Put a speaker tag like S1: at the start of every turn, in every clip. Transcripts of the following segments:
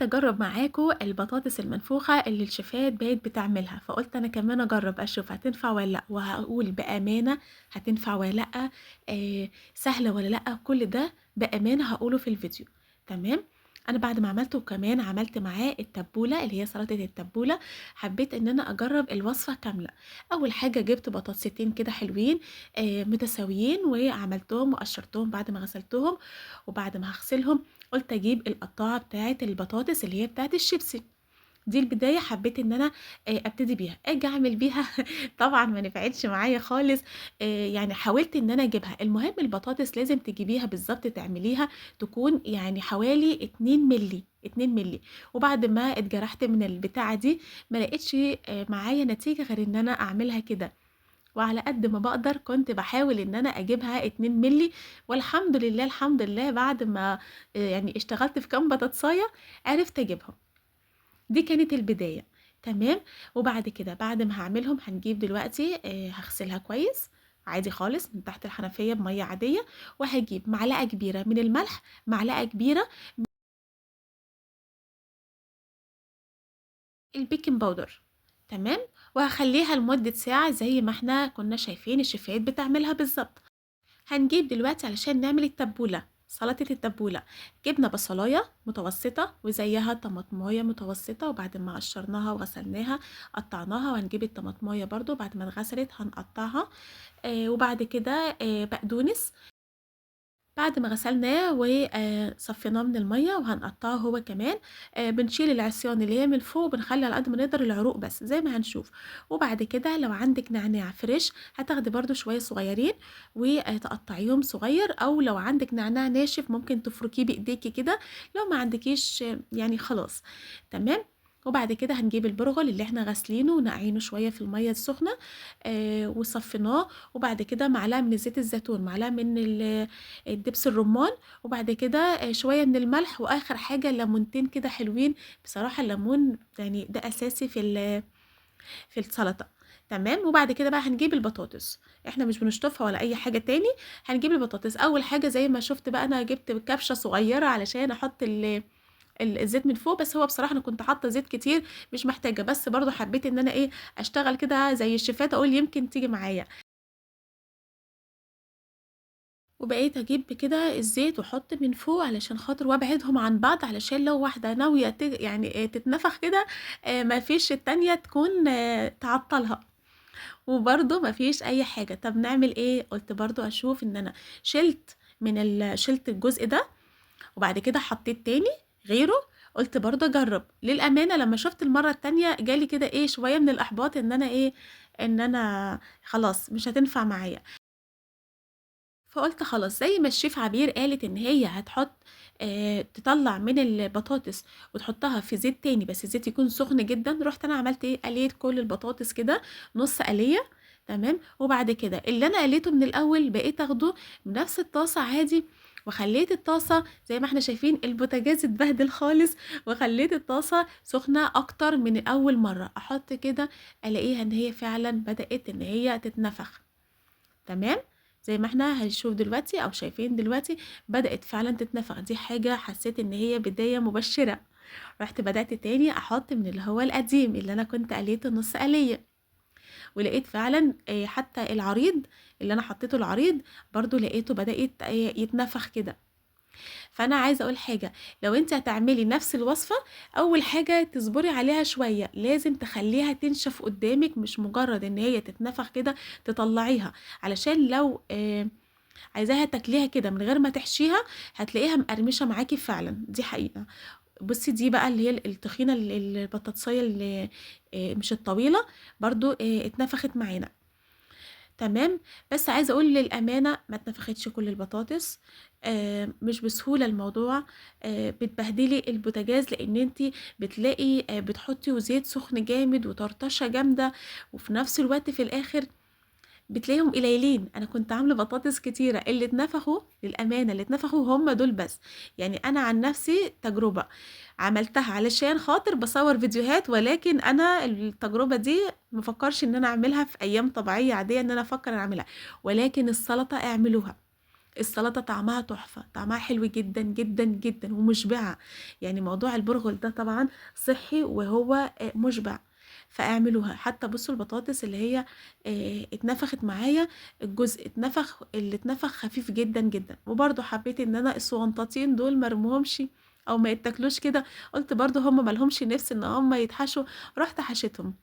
S1: حبيت أجرّب معاكم البطاطس المنفوخة اللي الشيفات بقت بتعملها، فقُلت أنا كمان أجرّب أشوف هتنفع والّا لأ، وهاقول بأمانة هتنفع والّا لأ، سهلة والّا لأ، كل ده بأمانة هاقوله في الفيديو، تمام؟ أنا بعد ما عملته وكمان عملت معاه التبولة اللي هي سلطة التبولة، حبيت إن أنا أجرّب الوصفة كاملة. أول حاجة جِبت بطاطستين كده حلوين متساويين وعملتهم وقشرتهم بعد ما غسلتهم، وبعد ما هاغسلهم قُلت أجيب القطاعة بتاعة البطاطس اللي هي بتاعة الشيبسي، دي البداية حبيت إن أنا أبتدي بيها، آجي أعمل بيها طبعًا ما نفعتش معايا خالص، يعني حاولت إن أنا أجيبها، المهم البطاطس لازم تجيبيها بالضبط تعمليها تكون يعني حوالي 2 مِلِّي، 2 مِلِّي، وبعد ما اتجرحت من البتاعة دي ما لقيتش معايا نتيجة غير إن أنا أعملها كده، وعلى قد ما باقدر كنت باحاول إن أنا أجيبها 2 مِلِّي، والحمد لله، الحمد لله بعد ما يعني اشتغلت في كام بطاطساية عرفت أجيبهم. دي كانت البداية، تمام؟ وبعد كده بعد ما هاعملهم هنجيب دلوقتي هاغسلها كويس عادي خالص من تحت الحنفية بمية عادية، وهاجيب معلقة كبيرة من الملح، معلقة كبيرة ال baking powder، تمام؟ وهاخليها لمدة ساعة زي ما احنا كنا شايفين الشيفات بتعملها بالظبط. هنجيب دلوقتي علشان نعمل التبولة، سلطة التبولة، جبنا بصلاية متوسطة وزيها طماطماية متوسطة، وبعد ما قشرناها وغسلناها قطعناها، وهنجيب الطماطماية برضو بعد ما اتغسلت هنقطعها، وبعد كده بقدونس بعد ما غسلناه وصفيناه من المية وهنقطعه هو كمان، بنشيل العصيان اللي هي من فوق وبنخلي على قد ما نقدر العروق بس زي ما هنشوف. وبعد كده لو عندك نعناع fresh هتاخدي برضو شوية صغيرين وتقطعيهم صغير، او لو عندك نعناع ناشف ممكن تفركيه بايديكي كده، لو ما عندكيش يعني خلاص، تمام. وبعد كده هنجيب البرغل اللي احنا غاسلينه ونقعينه شوية في المية السخنة، وصفيناه، وبعد كده معلقة من زيت الزيتون، معلقة من الدبس الرمان، وبعد كده شوية من الملح، وآخر حاجة ليمونتين كده حلوين. بصراحة الليمون يعني ده أساسي في السلطة، تمام. وبعد كده بقى هنجيب البطاطس، احنا مش بنشطفها ولا أي حاجة تاني، هنجيب البطاطس. أول حاجة زي ما شفت بقى أنا جبت كبشة صغيرة علشان أحط الزيت من فوق، بس هو بصراحة أنا كنت حاطة زيت كتير مش محتاجة، بس برضو حبيت إن أنا أشتغل كده زي الشيفات، أقول يمكن تيجي معايا. وبقيت أجيب كده الزيت وأحط من فوق علشان خاطر، وأبعدهم عن بعض علشان لو واحدة ناوية تتنفخ كده، ما فيش التانية تكون تعطلها، وبرضو ما فيش أي حاجة. طب نعمل إيه؟ قلت برضو أشوف إن أنا شلت الجزء ده، وبعد كده حطيت تاني غيره، قلت برضه أجرب. للأمانة لما شفت المرة التانية جالي كده شوية من الإحباط إن أنا إن أنا خلاص مش هتنفع معايا. فقلت خلاص زي ما الشيف عبير قالت إن هي تطلع من البطاطس وتحطها في زيت تاني، بس الزيت يكون سخن جدا. رحت أنا عملت إيه؟ قليت كل البطاطس كده نص قلية، تمام. وبعد كده اللي أنا قليته من الأول بقيت أخده بنفس الطاسة عادي، وخليت الطاسة زي ما احنا شايفين البوتاجاز اتبهدل خالص، وخليت الطاسة سخنة أكتر من أول مرة. أحط كده ألاقيها إن هي فعلا بدأت إن هي تتنفخ، تمام. زي ما احنا هنشوف دلوقتي أو شايفين دلوقتي بدأت فعلا تتنفخ. دي حاجة حسيت إن هي بداية مبشرة. رحت بدأت تاني أحط من اللي هو القديم اللي أنا كنت قليته نص قلية، ولقيت فعلا، حتى العريض اللي أنا حطيته العريض برضو لقيته بدأ يتنفخ كده. فأنا عايزة أقول حاجة، لو أنت هتعملي نفس الوصفة أول حاجة تصبري عليها شوية، لازم تخليها تنشف قدامك، مش مجرد إن هي تتنفخ كده تطلعيها، علشان لو عايزاها تاكليها كده من غير ما تحشيها هتلاقيها مقرمشة معاكي فعلا، دي حقيقة. بصي دي بقى اللي هي التخينة البطاطسية اللي، مش الطويلة برضو، اتنفخت معانا، تمام. بس عايزة أقول للأمانة ما اتنفختش كل البطاطس، مش بسهولة الموضوع، بتبهدلي البوتاجاز لأن انتي بتلاقي، بتحطي وزيت سخن جامد وطرطشة جامدة، وفي نفس الوقت في الآخر بتلاقيهم قليلين. أنا كنت عاملة بطاطس كتيرة، اللي اتنفخوا للأمانة اللي اتنفخوا هم دول بس. أنا عن نفسي تجربة عملتها علشان خاطر بصور فيديوهات، ولكن أنا التجربة دي مفكرش إن أنا أعملها في أيام طبيعية عادية، إن أنا أفكر أعملها، ولكن السلطة اعملوها. السلطة طعمها تحفة، طعمها حلو جدًا، جدًا، جدًا ومشبعة، يعني موضوع البرغل ده طبعًا صحّي وهو مشبع، فاعملوها. حتى بُصّوا البطاطس اللي هي اتنفخت معايا، الجزء اتنفخ اللي اتنفخ خفيف جدًا، جدًا. وبرضه حبيت إن أنا الصغنطاطين دول ما ارميهمش أو ما يتاكلوش كده، قُلت برضه هُم ما لهمش نِفْس إن هُم يتحشوا، رُحت حشيتهم.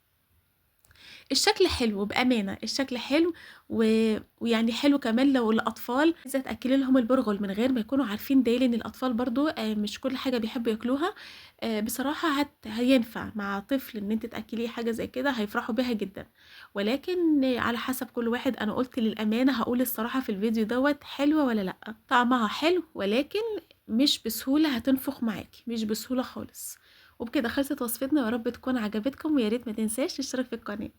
S1: الشكل حلو بأمانة، الشكل حلو ويعني حلو كمان لو الأطفال عايزة تأكلي لهم البرغل من غير ما يكونوا عارفين ده، لإن الأطفال برضه مش كل حاجة بيحبوا ياكلوها، بصراحة هينفع مع طفل إن أنتِ تأكليه حاجة زي كده هيفرحوا بيها جدًا، ولكن على حسب كل واحد. أنا قُلت للأمانة هاقول الصراحة في الفيديو دوّة حلوة والّا لأ، طعمها حلو ولكن مش بسهولة هتنفخ معاكِ، مش بسهولة خالص. وبكده خلصت وصفتنا، يا رب تكون عجبتكم، ويا ريت ما تنساش تشترك في القناة.